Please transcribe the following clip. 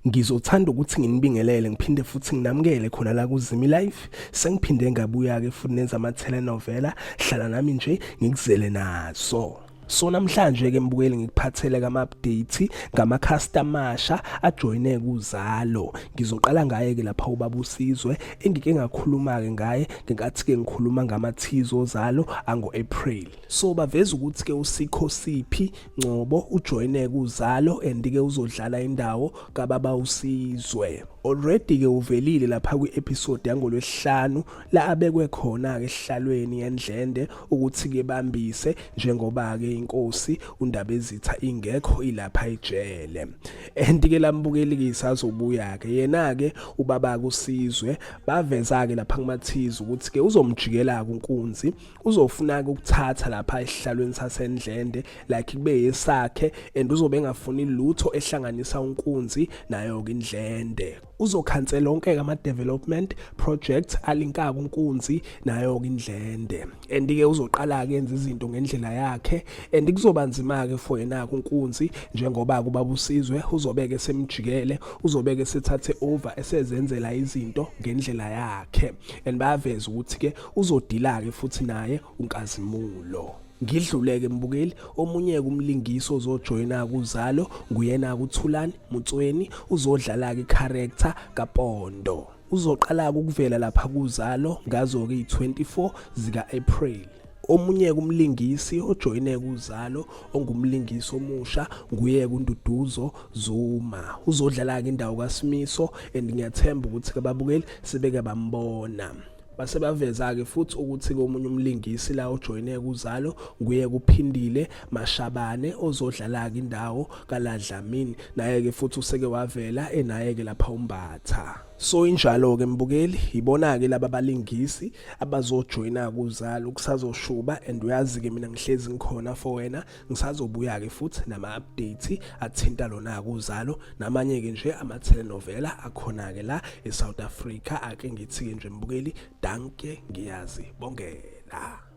Ngizothanda ukuthi nginibingelele ngiphinde futhi nginamukele khona la kuZimi Life. Sengiphinde ngabuya ke futhi nenza ama telenovela. Hlala nami nje ngikuzele nazo. So namhlanje ke mbukeli ngikuphathele kama update ngama customer amasha ajoyine kuzalo. Ngizoqala ngaye ke lapha ubaba uSizwe engike ngakhuluma ke ngaye ngenkathi ke ngikhuluma ngama teas ozalo ango April. So baveza ukuthi ke uSikho Siphi Ngcobo ujoyine kuzalo and ke uzodlala indawo kababa uSizwe. Already ke uvelile lapha kwi episode yangolwesihlanu la abekwe khona ke esihlalweni endlende ukuthi ke bambise njengoba ke inkosi uNdabezitha ingekho ilapha ejele. And ke lambukeli ke isazobuya ke yena ke ubaba kuSizwe baveza ke lapha kumathiza ukuthi ke uzomjikela kuNkunzi uzofuna-ke ukuthatha lapha esihlalweni sasendlende like kube yesakhe and uzobe engafuni lutho ehlanganisa unkunzi nayo-ke indlende. Uzokhansela onke-ke ama-development projects alinkaka unkunzi nayo-ke indlende and-ke uzoqala-ke enza izinto ngendlela yakhe and kuzoba nzima-ke for yena-ke unkunzi njengoba-ke ubaba usizwe uzobeke esemjikele uzobeke esethathe over esezenzela izinto ngendlela yakhe and bayaveza ukuthi-ke Uzodila-ke futhi naye uNkazimulo. Ngidluleke mbukeli, omunye-ke umlingisi ozojoyina kuzalo nguyena-ke uThulani Mutsweni, uzodlala-ke i-character kaPondo. Uzoqala-ke ukuvela lapha kuzalo ngazo-ke i-24 zika-April. Omunye-ke umlingisi ojoyine kuzalo ongumlingisi omusha nguye-ke uNduduzo Zuma. Uzodlala-ke indawo kaSimiso and ngiyathemba ukuthi-ke ababukeli sebeke bambona. Base baveza-ke futhi ukuthi komunye umlingisi la ojoyine kuzalo nguye kuphindile Mashabane ozodlala-ke indawo kaLaDlamini naye-ke futhi useke wavela enaye-ke lapha uMbatha. So injalo-ke mbukeli yibona-ke laba balingisi abazojoyina kuzalo kusazoshuba and uyazi-ke mina ngihlezi ngikhona for wena Ngisazobuya-ke futhi nama-update athinta lona-ke uzalo namanye-ke nje ama-telenovela akhona-ke la e-South Africa. Ake ngithi-ke nje mbukeli, dankie ngiyazibongela.